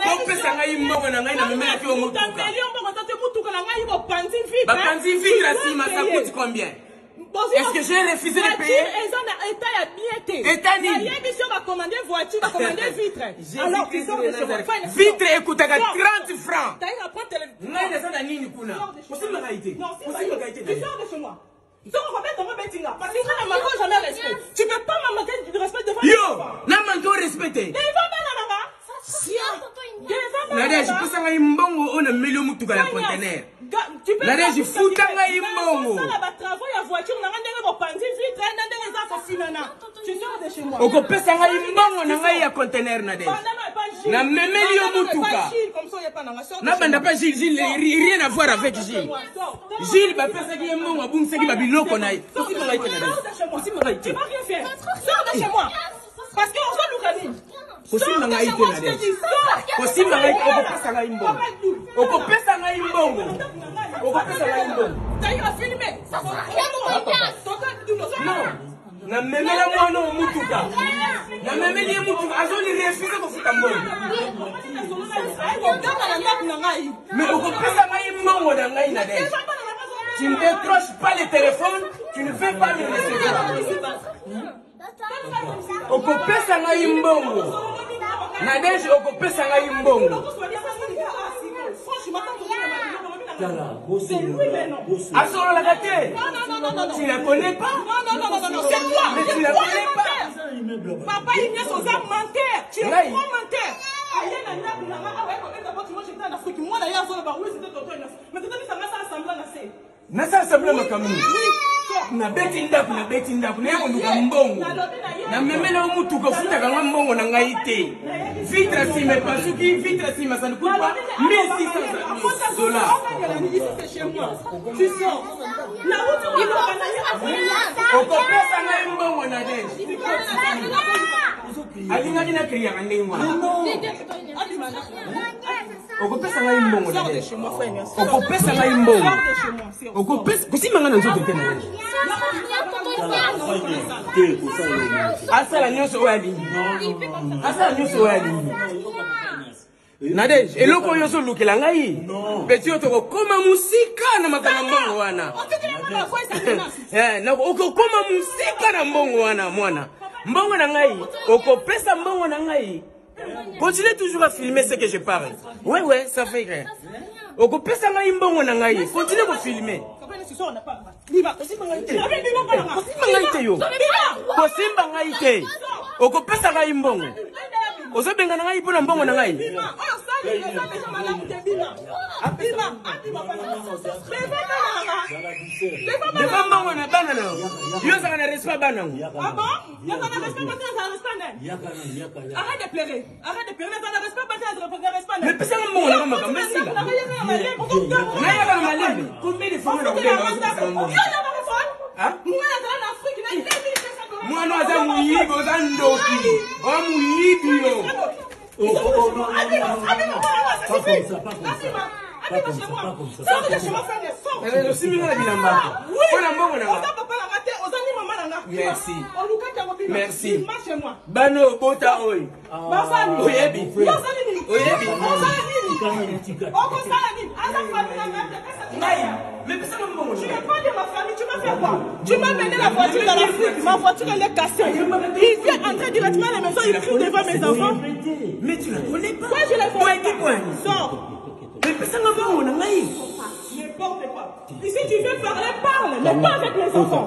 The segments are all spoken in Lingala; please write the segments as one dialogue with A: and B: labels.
A: Kopesa ngai mbongo na ngai, namemelaki yo motuka. Bapanzi vitre ya nsima, ça coûte combien? Est-ce que j'ai refusé de payer?
B: Eza na état ya bien te.
A: État nini?
B: Nayebi so bacommande voiture, bacommande vitre. Alors tu sors de chez moi.
A: Vitre ekutaka 30 francs.
B: Taïra, prends téléphone.
A: Ngai naza na nini kuna? Kosimba ngai te. Kosimba ngai te.
B: Tu sors de chez moi. Nzongo kobeta ngo betinga parce que nga na manque jamais respect. Tu peux pas me manquer du respect devant
A: Yo, na manque au respect te.
B: Devant bana na nga. Devant bana.
A: Nadège, pesa ngai mbongo oyo nameli yo motuka ya conteneur. Nadège, futa ngai mbongo.
B: Sala ba travaux ya voiture na nga ndenge bopanzi vitre na ndenge eza kofinana. Tu sors de chez moi.
A: Okopesa ngai mbongo na ngai ya conteneur, Nadège. Namemeli yo motuka. Nabanda pa Gilles, Gilles rien à voir avec Gilles. Gilles bapesaki ye mbongo, abungisaki babiloko na ye. Kosimba ngai te, Nadège. Kosimba ngai te.
B: Tu vas rien faire. Sors de chez moi. Parce que ozoluka nini?
A: Kosimba ngai te, Nadège. Kosimba ngai te. Okopesa ngai mbongo. Okopesa ngai mbongo. Okopesa ngai mbongo.
B: Taïra, filme.
A: Non. Namemela mwana oyo mutuka, namemeli ye mutuka, azoli refuse kofuta mbongo. Mais okopesa ngai mbongo na ngai, Nadège. Tu ne décroches pas le téléphone, tu ne veux pas me recevoir. Okopesa ngai mbongo, Nadège, okopesa ngai mbongo. Asololaka te. Tu la connais pas.
B: Non, non, non, non, c'est toi.
A: Mais tu la connais pas.
B: Papa Ignace, oza menteur. Tu es
A: Ngai.
B: grand menteur. Aye na ndako na nga awa, ekobeta porte. Moi, j'étais en Afrique. Mwana ye azoloba: oui, c'était tonton Ignace. Mais tonton Ignace asala semblant na se.
A: Nasala semblant makambo nini? Nabeti ndako, nabeti ndako, naye koluka mbongo, namemela yo motuka, ofutaka nga mbongo na ngai te. Vitre nsima epasuki, vitre nsima, ça ne coûte pas 1600 dollars.
B: Ici, c'est chez moi. Tu sors. Nauti koloba na ye.
A: Okopesa ngai mbongo, Nadège. Alingaki nakriaka ndenge wana. Okopesa ngai mbongo, Nadège. Okopesa ngai mbongo. Okopesa. Kosimba ngai na nzoto te, Nadège. Asala nyonso oyo alingi, asala nyonso oyo alingi. Nadège, eloko oyo ozolukela ngai, petit oyo, tokokóma mosika na makambo ya mbongo wana. Okokóma mosika na mbongo wana, mwana. Mbongo na ngai, okopesa mbongo na ngai. Continue toujours à filmer ce que je parle. Ouais, ça fait rien. Okopesa ngai mbongo na ngai. Continue kofilmer. Kosimba ngai te. Kosimba ngai te, yo. Kosimba ngai te. Okopesa ngai mbongo. Ozobengana ngai mpo na mbongo na ngai.
B: Oyo osali eza deja malamu te. Bima, bima, abima.
A: Devant mbongo na bana na yo. Yo ozalaka na respect ya bana yango.
B: Ah bon? Naza na respect parce que naza na respect nani? Arrête de pleurer. Arrête de pleurer. Naza na respect parce que naza na respect nani?
A: Mais pesanga mbongo nanga, makambo esila. Nayaka na malembe. Combien de fois na kobenga, ozopesanga mbongo? Ah? Mwana aza moyibi, oza ndoki, oza moyibi yo.
C: Oh, oh, oh, non, non, non, non, non. Pas comme ça, pas comme ça. Pas comme ça, pas comme ça.
A: Osimbi nga na bilamba mpo na mbongo nanga.
B: Oza papa nanga te, oza ni mama nanga.
A: Merci.
B: Olukaki yango, bima.
A: Merci.
B: Bima chez moi.
A: Bana oyo bota oyo.
B: Basali.
A: Oyebi.
B: Osali nini?
A: Oyebi.
B: Osala nini?
C: Tikana, tika.
B: Okosala nini? Aza famille nanga te.
A: Ngai, mais pesanga mbongo.
B: Tu n'es pas de ma famille, tu m'as fait quoi? Tu m'as mené la voiture dans l'Afrique, ma voiture, elle est cassée. Il vient entrer directement à la maison, il crie devant mes enfants.
A: Mais tu la connais pas.
B: Moi, je la connais
A: pas.
B: Pas. Sors.
A: Mais pesanga mbongo na ngai.
B: N'importe quoi. Ici, tu veux parler, parle, mais pas avec mes enfants.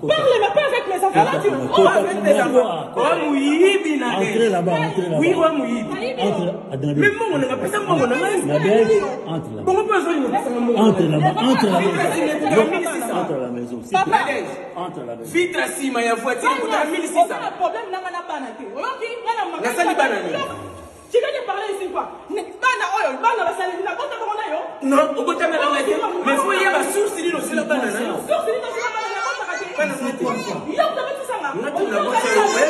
B: Parle, mais pas avec mes enfants. Là, tu
A: Oh, avec mes enfants. Oza moyibi na
C: Entrez là-bas, entrez là-bas.
A: Oui, oza moyibi.
C: Entre, Nadège.
A: Mais mbongo nanga, pesa mbongo na ngai.
C: Nadège, entre là-bas.
A: Bongo mpe ozolinga pesanga mbongo.
C: Entre là-bas, entre à la maison.
A: 1600.
C: Entre à la maison. S'il te plaît.
A: Nadège.
C: Entre à la maison.
A: Vitre nsima ya voiture ekutaka 1600.
B: Oza na problème nanga na bana te. Oyoki nga na mama.
A: Nasali bana nini?
B: Tu viens de parler ici quoi? Bana oyo, bana basali na bota bango na yo.
A: Non, obotama na ngai te, mais faut yeba source nini osala bana na yo.
B: Source nini osala bana na botaka te?
A: Bana na te.
B: Yo otobetisanga.
A: Nga te na bota yo, oya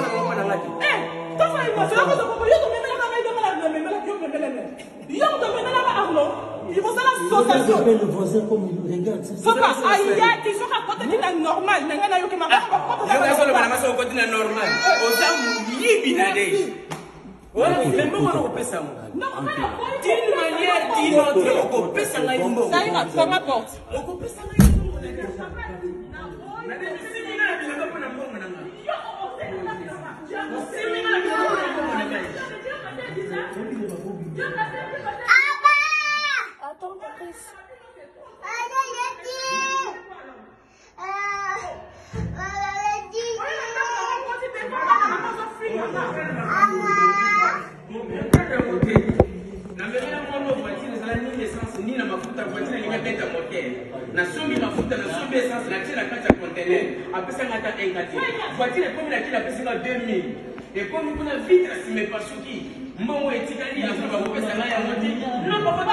A: na mama na ngai te.
B: Eh, tofa ino, c'est la cause yo tomemelaka ngai ndenge na memelaki yo, memele. Yo tomemelaka Arnaud. Libosala. sensation.
C: Appelle le voisin comme il regarde. ça.
B: Soka ayaki soki akotaki na normal na ngai nayoki makambo
A: Yo azoloba na
B: akotaka
A: masa okoti na normal oza moyibi na de wana me mbongo wana okopesa ngo d'une manière d'une autre okopesa ngai mbongo
B: Saïra, ferme porte.
A: okopesa ngai mbongo na de na de osimbi nga na bilamba mpo na mbongo na ngai osimbi nga na bilamba mpo na mbongo na ngai.
D: Attends, Patrice.
A: Namemela mwana voiture ezala nini essence nini na mafuta voiture elingi abeta moteur nasombi mafuta nasombi essence natie na kati ya contener apesanga ata 1 kati voiture ekomi na kili apesinga 2000 ekomi kuna vitre nsima epasuki mbongo etikali azoloba kopesa ngai yango te non papa